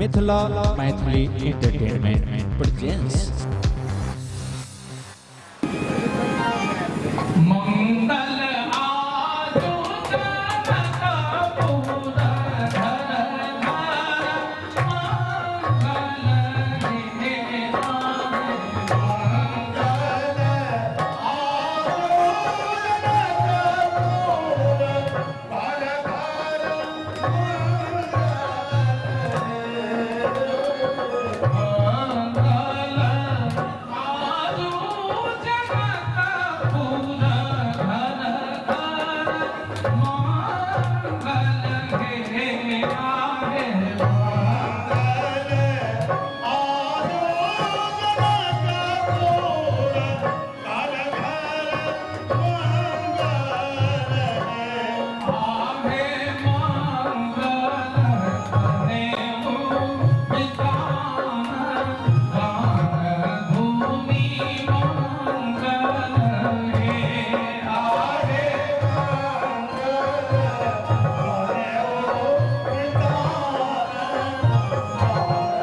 Mithila Maithili entertainment presents. मंगल आजु जनकपुर घर घर मंगल हे आहे। मंगल आजु जनकपुर घर घर मंगल आजु जनकपुर घर घर मंगल हे आहे। मंगल आजु जनकपुर घर घर मंगल है। आहे मंगल करेहु वितान गान भूमि मंगल हे आहे। आहे मंगल करेहु वितान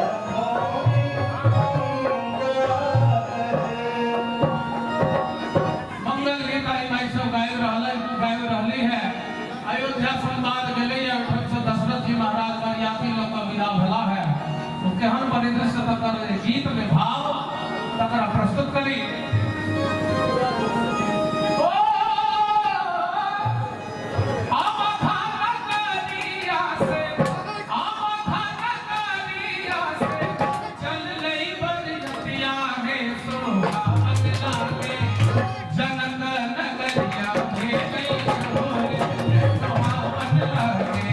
गान भूमि मंगल है। मंगल गीत आई माई सब गाबि रहली है। अयोध्या संवाद गेलै ओहिठाम से दशरथ जी महाराज बरियाती लऽ कऽ विदा भेला है। ओ केहन परिदृश्य तकर गीत में भाव तकरा प्रस्तुत करी। ओ अवधान करिया से, अवधान करिया से चललै बरियतिया हे सोहावन लागे। जनक नगरिया भेलै सोर सोहावन लागे।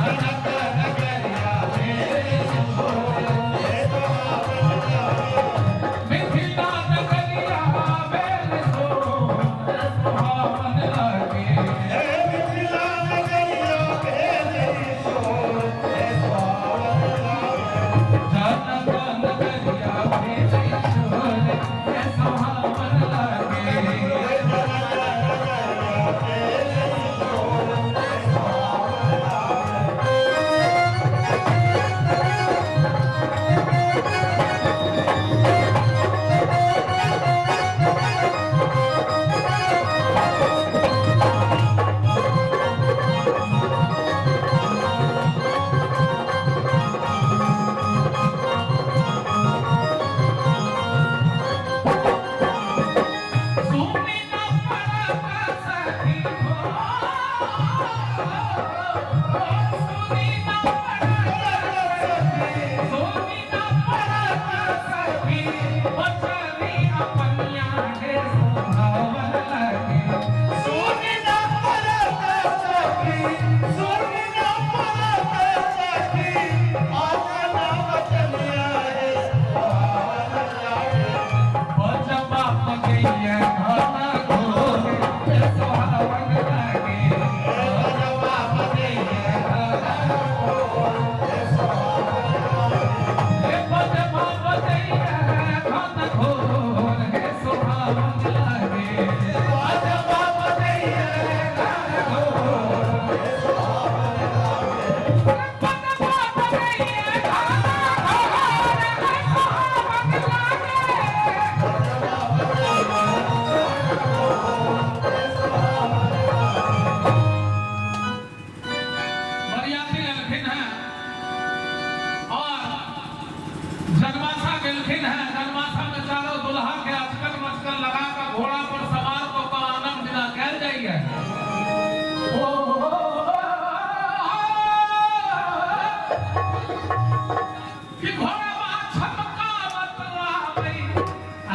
जनक नगरिया भेलै सोर सोहावन लागे। मिथिला नगरिया भेल सोर सोहावन लागे। मिथिला नगरिया भेलै सोर सोहावन लागे। जनक नगरिया भेलै सोर सोहावन लागे। जनक नगरिया भेलै सोर सोहावन लागे। सुनि न पड़त सखी हो, सुनि न पड़त सखी, सुनि न पड़त सखी, बचनी अपनिया हे सोहावन लागे। सुनि न पड़त सखी, सुनि न पड़त सखी, अपना बचनिया हे सोहावन लागे। बजबा पगैया घन घोर हे सोहावन लागे। बजबा बजैया घन घोर हे सोहावन लागे। हे बजबा बजैया घन घोर हे सोहावन लागे। बजबा बजैया घन घोर हे सोहावन लागे। बजबा बजैया घन घोर हे सोहावन लागे। बजबा बजैया घन घोर हे सोहावन लागे। बरियाती लेलखिन हैं और जनमासा गेलखिन हैं। जनमासा में चारों दुल्हा के अचकन मचकन लगा कर घोड़ा पर सवार को का आनंद विदा कैल जाइए। ओ कि घोड़वा छमकावत आबै आ,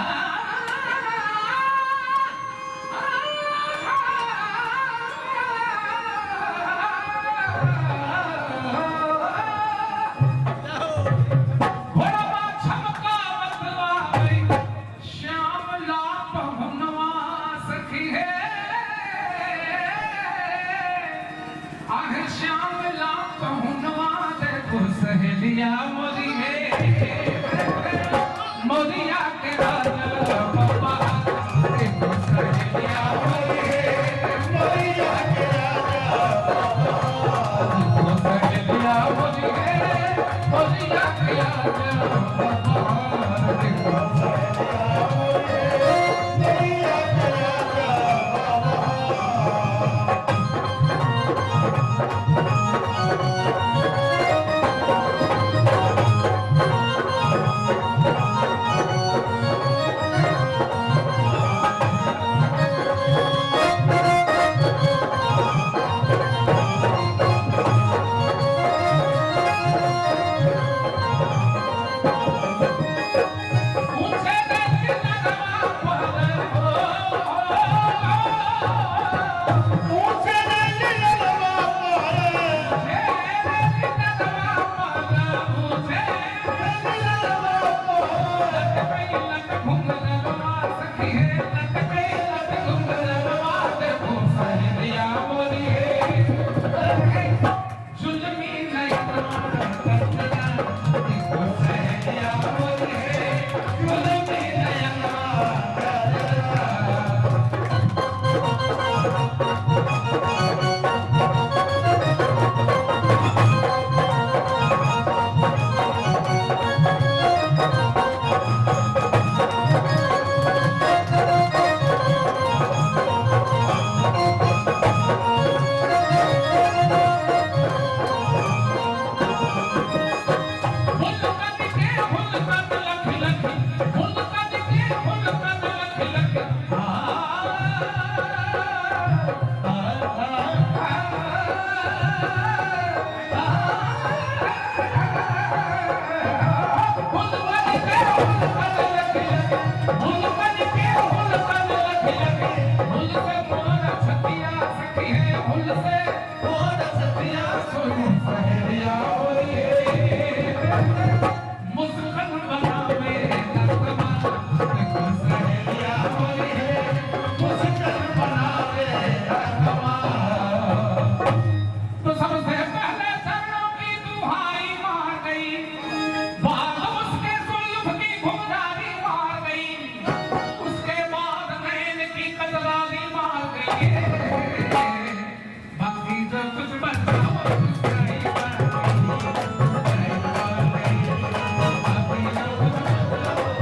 घोड़वा छमकावत आबै श्यामला पहुनवा सखी हे आहे। श्यामला पहुनवा देखो सहेलिया मोरी हे, मोरिया के राजा बाबा देखो सहेलिया मोरी हे, मोरिया के राजा देखो सहेलिया मोरी हे, मोरिया तो सबसे पहले चरणों की दुहाई मार गई, बाद उसके जुल्फ की घुंघराली मार गई, उसके बाद नैन की कजराली मार गई। बाकी जो कुछ बचा वो उसका ही मार गई, बाकी जो कुछ बचा वो सबसे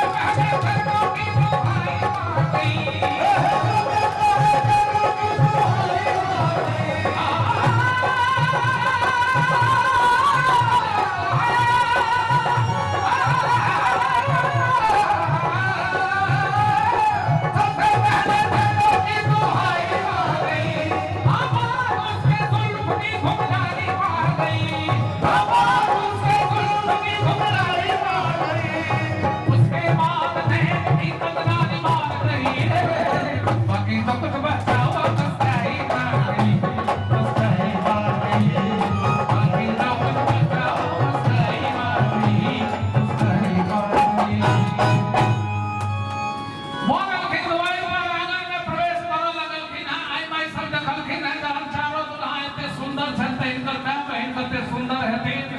पहले चरणों की दुहाई मार गई। भऽ गेलखिन दुआरि पर आंगन मे प्रवेश करऽ लगलखिन हँ। आइ माइ सब देखलखिन हँ जहन चारो दुल्हा एते सुन्दर छनि तऽ हिनकर माय बहिन कते सुन्दर हेथिन।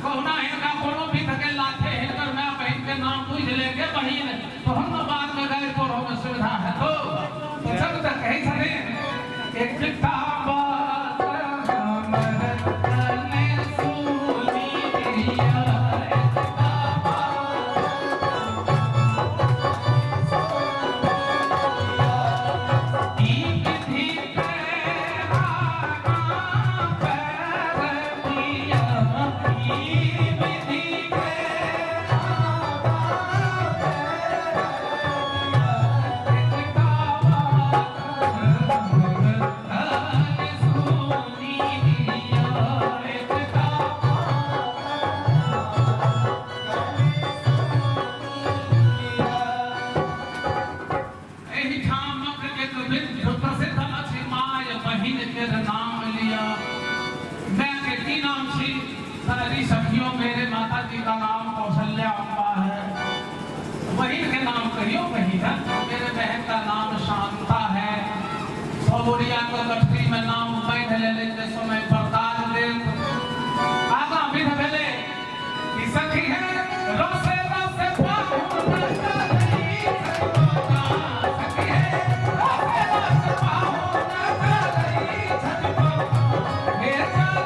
कहुना हिनका कोनो विध के लाथे हिनकर माय बहिन के नाम बुझि ले गे बहिन, तहन ने बाद मे गारि पढ़ऽ मे सुविधा हेतौ। तऽ सब तऽ कहै छथिन एकटा बात हमर कने सुनि लिअ, एकटा बात ई विधि के आगाँ पैर दिया, ई विधि के आगाँ पैर दिया, एकटा बात हमर कने सुनि लिअ, एकटा बात एहिठामक एक विद्ध प्रसिद्ध अछि माय बहिन केर नाम लिअ। माय के की नाम छी? सारी सखियों मेरे माता जी का नाम कौशल्या अम्बा है। बहिन के नाम कहियो बहिन, मेरे बहन का नाम शांता है। सौरिया के गठरी में नाम बांधि लेले जे समय पर ताज देत। आगाँ विध भेलै कि सखी है रसे रसे पाहुन चलई छटपटा, सखी है रसे रसे पाहुन चलई छटपटा, हे चलई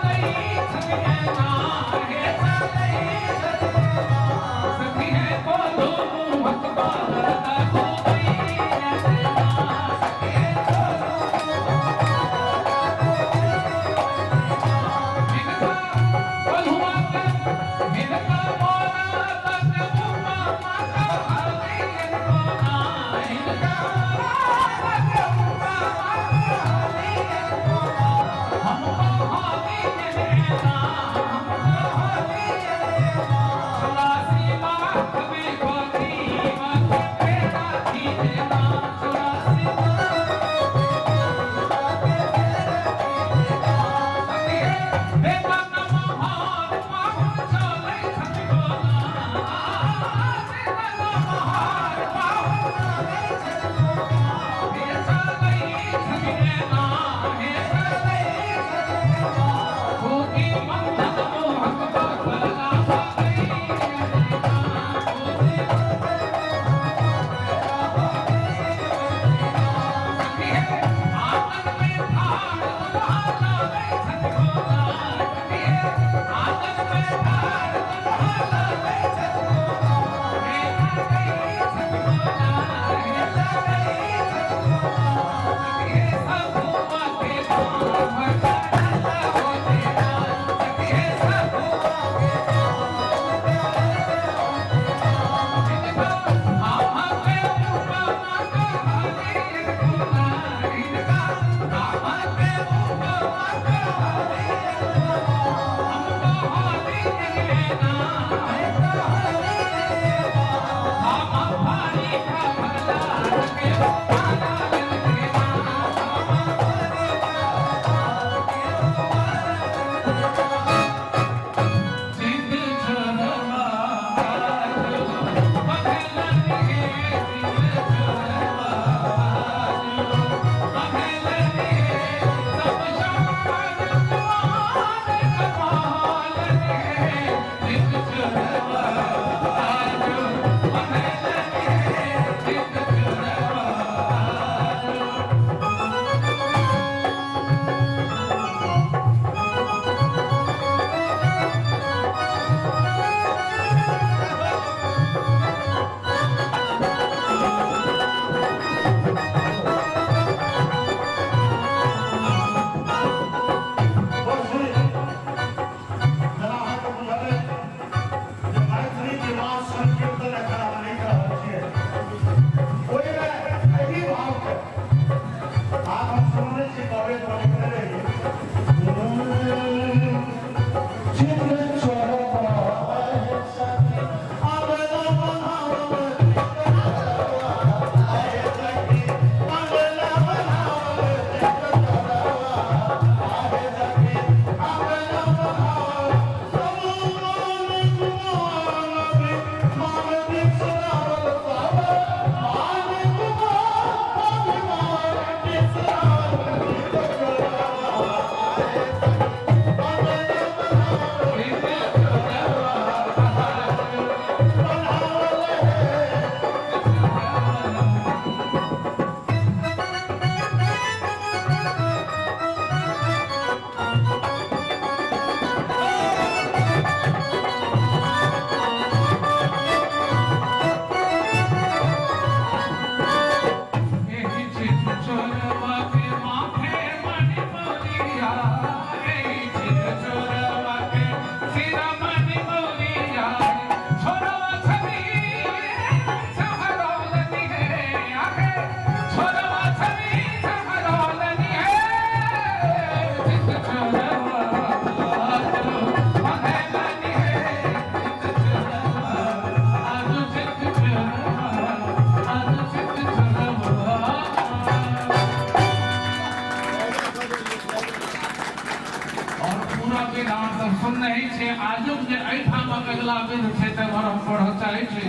दूटा विध अहाँ सब सुनने ही छियै। आजुक जे एहिठामक अगिला विध छै ताहि पर हम पढ़ऽ चाहै छी।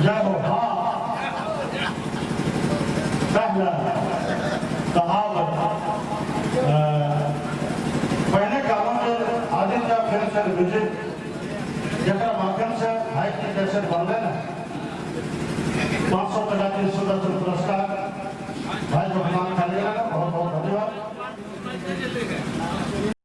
जय हो। हाँ, पहला तऽ आब पहिने कहलहुँ जे आदित्य फिल्म एंड म्यूजिक, जकरा माध्यमसँ भाई के कैसेट बनलै।